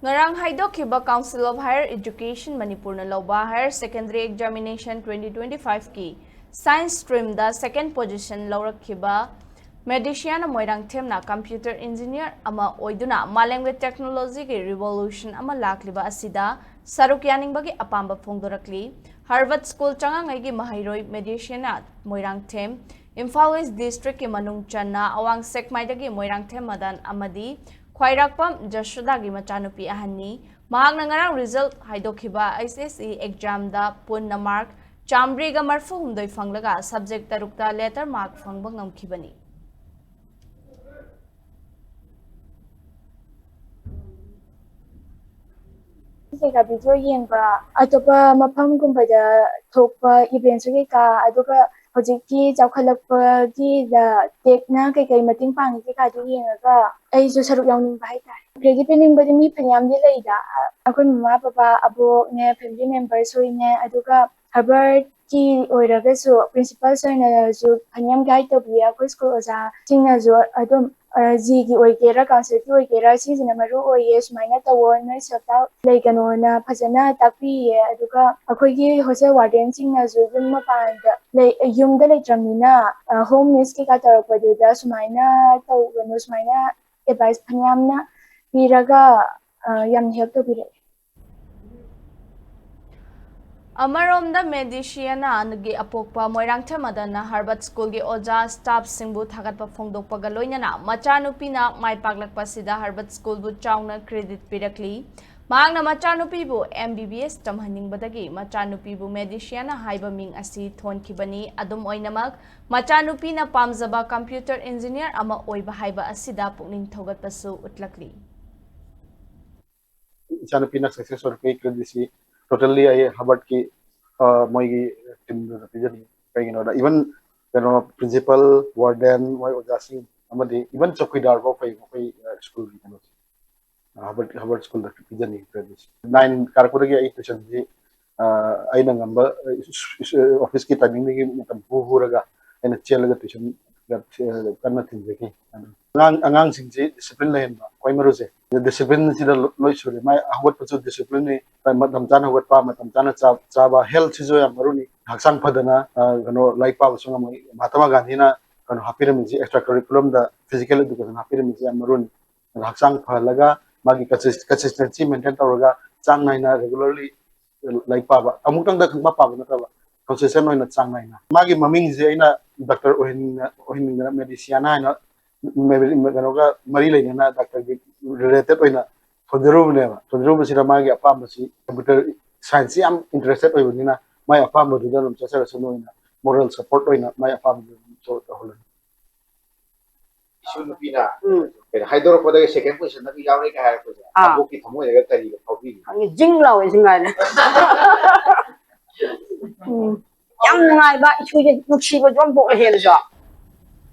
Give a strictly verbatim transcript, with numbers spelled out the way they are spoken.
ꯉꯔꯥꯡ ꯍꯥꯏꯗꯣꯛꯈꯤꯕ Council of Higher Education ꯃꯅꯤꯄꯨꯔꯅ ꯂꯧꯕ Higher Secondary Examination twenty twenty-five ꯀꯤ Science streamꯗ second position ꯂꯧꯔꯛꯈꯤꯕ ꯃꯦꯗꯤꯁꯤꯌꯥꯅ ꯃꯣꯏꯔꯥꯡꯊꯦꯝꯅ computer engineer ꯑꯃ ꯑꯣꯏꯗꯨꯅ ꯃꯥꯂꯦꯝꯒꯤ technologyꯒꯤ revolution ꯑꯃ ꯂꯥꯛꯂꯤꯕ ꯑꯁꯤꯗ ꯁꯔꯨꯛ ꯌꯥꯅꯤꯡꯕꯒꯤ ꯑꯄꯥꯝꯕ ꯐꯣꯡꯗꯣꯔꯛꯂꯤ꯫ Harvard School ꯆꯉꯥꯡꯉꯩꯒꯤ ꯃꯍꯩꯔꯣꯏ ꯃꯦꯗꯤꯁꯤꯌꯥꯅ ꯃꯣꯏꯔꯥꯡꯊꯦꯝ, ꯏꯝꯐꯥꯜ West Districtꯀꯤ ꯃꯅꯨꯡ ꯆꯟꯅ ꯑꯋꯥꯡ ꯁꯦꯛꯃꯥꯏꯗꯒꯤ ꯃꯣꯏꯔꯥꯡꯊꯦꯝ ꯃꯗꯟ ꯑꯃꯗꯤ ꯈ꯭ꯋꯥꯏꯔꯥꯛꯄꯝ ꯖꯁꯣꯗꯥꯒꯤ ꯃꯆꯥꯅꯨꯄꯤ ꯑꯍꯟꯅꯤ꯫ ꯃꯍꯥꯛꯅ ꯉꯔꯥꯡ result ꯍꯥꯏꯗꯣꯛꯈꯤꯕ H S C examꯗ ꯄꯨꯟꯅ mark ꯆꯥꯃꯔꯤꯒ ꯃꯔꯤꯐꯨ ꯍꯨꯝꯗꯣꯏ ꯐꯪꯂꯒ subject ꯇꯔꯨꯛꯇ letter mark ꯐꯪꯕ ꯉꯝꯈꯤꯕꯅꯤ꯫ ꯀꯩꯀꯥ video ꯌꯦꯡꯕ, ꯑꯇꯣꯞꯄ ꯃꯐꯝꯒꯨꯝꯕꯗ ꯊꯣꯛꯄ events ꯀꯩꯀꯥ, ꯑꯗꯨꯒ ꯍꯧꯖꯤꯛꯀꯤ ꯆꯥꯎꯈꯠꯂꯛꯄꯒꯤ techꯅ ꯀꯩꯀꯩ ꯃꯇꯦꯡ ꯄꯥꯡꯉꯤ ꯀꯩꯀꯥꯗꯨ ꯌꯦꯡꯉꯒ ꯑꯩꯁꯨ ꯁꯔꯨꯛ ꯌꯥꯎꯅꯤꯡꯕ ꯍꯥꯏꯇꯥꯔꯦ꯫ Credit ꯄꯤꯅꯤꯡꯕꯗꯤ ꯃꯤ ꯐꯅꯌꯥꯝꯗꯤ ꯂꯩꯗ, ꯑꯩꯈꯣꯏ ꯃꯃꯥ ꯕꯕꯥ, ꯑꯕꯣꯛꯅꯦ, family members ꯍꯣꯏꯅꯦ, ꯑꯗꯨꯒ Harvardꯀꯤ ꯑꯣꯏꯔꯒꯁꯨ principals ꯍꯣꯏꯅꯁꯨ ꯐꯅꯌꯥꯝ guide ꯇꯧꯕꯤꯌꯦ꯫ ꯑꯩꯈꯣꯏ school ꯑꯣꯖꯥꯁꯤꯡꯅꯁꯨ ꯑꯗꯨꯝ ꯑ, Gꯒꯤ ꯑꯣꯏꯒꯦꯔꯥ, Councilꯒꯤ ꯑꯣꯏꯒꯦꯔꯥ, ꯁꯤꯁꯤꯅ ꯃꯔꯨ ꯑꯣꯏꯌꯦ, ꯁꯨꯃꯥꯏꯅ ꯇꯧꯋꯣ, ꯅꯣꯏ self doubt ꯂꯩꯒꯅꯣꯅ ꯐꯖꯅ ꯇꯥꯛꯄꯤꯌꯦ꯫ ꯑꯗꯨꯒ ꯑꯩꯈꯣꯏꯒꯤ hostel wardenꯁꯤꯡꯅꯁꯨ ꯌꯨꯝ ꯃꯄꯥꯟꯗ ꯂꯩ, ꯌꯨꯝꯗ ꯂꯩꯇ꯭ꯔꯕꯅꯤꯅ, ꯑ, home mess ꯀꯩꯀꯥ ꯇꯧꯔꯛꯄꯗꯨꯗ ꯁꯨꯃꯥꯏꯅ ꯇꯧꯒꯅꯨ, ꯁꯨꯃꯥꯏꯅ advice ꯐꯅꯌꯥꯝꯅ ꯄꯤꯔꯒ, ꯑ, ꯌꯥꯝ help ꯇꯧꯕꯤꯔꯛꯑꯦ꯫ ꯑꯃꯔꯣꯝꯗ ꯃꯦꯗꯤꯁꯤꯌꯥꯅꯒꯤ ꯑꯄꯣꯛꯄ ꯃꯣꯏꯔꯥꯡꯊꯦꯝ ꯃꯗꯟꯅ Harvard Schoolꯒꯤ ꯑꯣꯖꯥ staffꯁꯤꯡꯕꯨ ꯊꯥꯒꯠꯄ ꯐꯣꯡꯗꯣꯛꯄꯒ ꯂꯣꯏꯅꯅ ꯃꯆꯥꯅꯨꯄꯤꯅ ꯃꯥꯏ ꯄꯥꯛꯂꯛꯄꯁꯤꯗ Harvard Schoolꯕꯨ ꯆꯥꯎꯅ credit ꯄꯤꯔꯛꯂꯤ꯫ ꯃꯍꯥꯛꯅ ꯃꯆꯥꯅꯨꯄꯤꯕꯨ M B B S ꯇꯝꯍꯟꯅꯤꯡꯕꯗꯒꯤ ꯃꯆꯥꯅꯨꯄꯤꯕꯨ ꯃꯦꯗꯤꯁꯤꯌꯥꯅ ꯍꯥꯏꯕ ꯃꯤꯡ ꯑꯁꯤ ꯊꯣꯟꯈꯤꯕꯅꯤ꯫ ꯑꯗꯨꯝ ꯑꯣꯏꯅꯃꯛ, ꯃꯆꯥꯅꯨꯄꯤꯅ ꯄꯥꯝꯖꯕ computer engineer ꯑꯃ ꯑꯣꯏꯕ ꯍꯥꯏꯕ ꯑꯁꯤꯗ ꯄꯨꯛꯅꯤꯡ ꯊꯧꯒꯠꯄꯁꯨ ꯎꯠꯂꯛꯂꯤ꯫ ꯏꯆꯥꯅꯨꯄꯤꯅ success ꯑꯣꯏꯔꯛꯄꯒꯤ creditꯁꯤ totally ꯑꯩ Harvardꯀꯤ, ꯑ, ꯃꯣꯏꯒꯤ teamꯗꯨꯗ ꯄꯤꯖꯅꯤꯡꯉꯤ꯫ ꯀꯩꯒꯤꯅꯣꯗ, even ꯀꯩꯅꯣ, principal, warden, ꯃꯣꯏ ꯑꯣꯖꯥꯁꯤꯡ ꯑꯃꯗꯤ even ꯆꯧꯀꯤꯗꯥꯔ ꯐꯥꯎ ꯐꯩ ꯃꯈꯣꯏ, ꯑ, schoolꯒꯤ ꯀꯩꯅꯣꯁꯦ꯫ Harvard, Harvard Schoolꯗ ꯄꯤꯖꯅꯤꯡꯉꯤ creditꯁꯤ꯫ Nine ꯀꯥꯔꯛꯄꯗꯒꯤ ꯑꯩ tuitionꯁꯤ, ꯑ, ꯑꯩꯅ ꯉꯝꯕ, ꯑ, officeꯀꯤ timingꯗꯒꯤ ꯃꯇꯝ ꯍꯨ ꯍꯨꯔꯒ ꯑꯩꯅ ꯆꯦꯜꯂꯒ tuition ꯀꯟꯅ ꯊꯤꯟꯖꯈꯤ꯫ ꯑꯉꯥꯡ ꯑꯉꯥꯡꯁꯤꯡꯁꯤ ꯗꯤꯁꯤꯄ꯭ꯂꯤꯟ ꯂꯩꯍꯟꯕ ꯈ꯭ꯋꯥꯏ ꯃꯔꯨꯁꯦ꯫ ꯗꯤꯁꯤꯄ꯭ꯂꯤꯟꯁꯤꯗ ꯂꯣꯏ ꯁꯨꯔꯦ꯫ ꯃꯥꯏ ꯍꯧꯒꯠꯄꯁꯨ ꯗꯤꯁꯤꯄ꯭ꯂꯤꯟꯅꯤ, ꯃꯇꯝ ꯆꯥꯅ ꯍꯧꯒꯠꯄ, ꯃꯇꯝ ꯆꯥꯅ ꯆꯥꯕ, ꯍꯦꯜꯠꯁꯤꯁꯨ ꯌꯥꯝ ꯃꯔꯨꯅꯤ꯫ ꯍꯛꯆꯥꯡ ꯐꯗꯅ ꯀꯩꯅꯣ ꯂꯥꯏꯔꯤꯛ ꯄꯥꯕꯁꯨ ꯉꯝꯃꯣꯏ꯫ ꯃꯍꯥꯇꯃꯥ ꯒꯥꯟꯙꯤꯅ ꯀꯩꯅꯣ ꯍꯥꯄꯤꯔꯝꯃꯤꯁꯤ, ꯑꯦꯛꯁꯇ꯭ꯔꯥ ꯀꯔꯤꯀꯨꯂꯝꯗ ꯐꯤꯖꯤꯀꯦꯜ ꯑꯦꯗꯨꯀꯦꯁꯟ ꯍꯥꯄꯤꯔꯝꯃꯤꯁꯤ ꯌꯥꯝ ꯃꯔꯨꯅꯤ꯫ ꯑꯗ ꯍꯛꯆꯥꯡ ꯐꯍꯜꯂꯒ ꯃꯥꯒꯤ ꯀꯟꯁꯤꯁꯇꯦꯟꯁꯤ ꯃꯦꯟꯇꯦꯟ ꯇꯧꯔꯒ ꯆꯥꯡ ꯅꯥꯏꯅ ꯔꯤꯒꯨꯂꯔꯂꯤ ꯂꯥꯏꯔꯤꯛ ꯄꯥꯕ, ꯑꯃꯨꯛꯇꯪꯗ ꯈꯪꯄꯥ ꯄꯥꯕ ꯅꯠꯇꯕ ꯀꯟꯁꯤꯁꯇꯦꯟ ꯑꯣꯏꯅ ꯆꯥꯡ ꯅꯥꯏꯅ꯫ ꯃꯥꯒꯤ ꯃꯃꯤꯡꯁꯦ ꯑꯩꯅ ꯗꯥꯛꯇꯔ ꯑꯣꯏꯍꯟꯅꯤꯡꯗꯅ ꯃꯦꯗꯤꯁꯤꯌꯥꯅ ꯍꯥꯏꯅ ꯀꯩꯅꯣꯒ ꯃꯔꯤ ꯂꯩꯅꯅ ꯗꯥꯛꯇꯔꯒꯤ ꯔꯤꯂꯦꯇꯦꯠ ꯑꯣꯏꯅ ꯊꯣꯟꯖꯔꯨꯕꯅꯦꯕ꯫ ꯊꯣꯟꯖꯔꯨꯕꯁꯤꯗ ꯃꯥꯒꯤ ꯑꯄꯥꯝꯕꯁꯤ ꯀꯝꯄ꯭ꯌꯨꯇꯔ ꯁꯥꯏꯟꯁꯁꯤ ꯌꯥꯝ ꯏꯟꯇꯔꯦꯁꯇꯦꯠ ꯑꯣꯏꯕꯅꯤꯅ ꯃꯥꯏ ꯑꯄꯥꯝꯕꯗꯨꯗ ꯑꯗꯨꯝ ꯆꯠꯆꯔꯁꯅꯨ ꯑꯣꯏꯅ ꯃꯣꯔꯦꯜ ꯁꯄꯣꯔꯠ ꯑꯣꯏꯅ ꯃꯥꯏ ꯑꯄꯥꯝꯕꯗꯨ ꯑꯗꯨꯝ ꯇꯧꯍꯜꯂꯅꯤ꯫ ꯏꯁꯨ ꯅꯨꯄꯤꯅ ꯎꯝ꯫ ꯀꯩꯅꯣ ꯍꯥꯏꯗꯣꯔꯛꯄꯗꯒꯤ ꯁꯦꯀꯦꯟ ꯄꯣꯖꯤꯁꯟꯗ ꯑꯗꯨ ꯌꯥꯎꯔꯦꯒ ꯍꯥꯏꯔꯛꯄꯁꯦ ꯑꯥ꯫ ꯑꯕꯣꯛꯀꯤ ꯊꯃꯣꯏꯗꯒ ꯀꯔꯤꯒ ꯐꯥꯎꯕꯤꯒꯦ? ꯈꯪꯉꯦ, ꯖꯤꯡ ꯂꯥꯎꯋꯦ ꯁꯤ ꯉꯥꯏꯔꯦ꯫ ꯎꯝ꯫ ꯌꯥꯝ ꯅꯨꯡꯉꯥꯏꯕ, ꯏꯁꯨꯁꯦ ꯅꯨꯡꯁꯤꯕꯁꯨ ꯑꯃ ꯄꯣꯛꯂꯦ ꯍꯦꯟꯅꯁꯨ꯫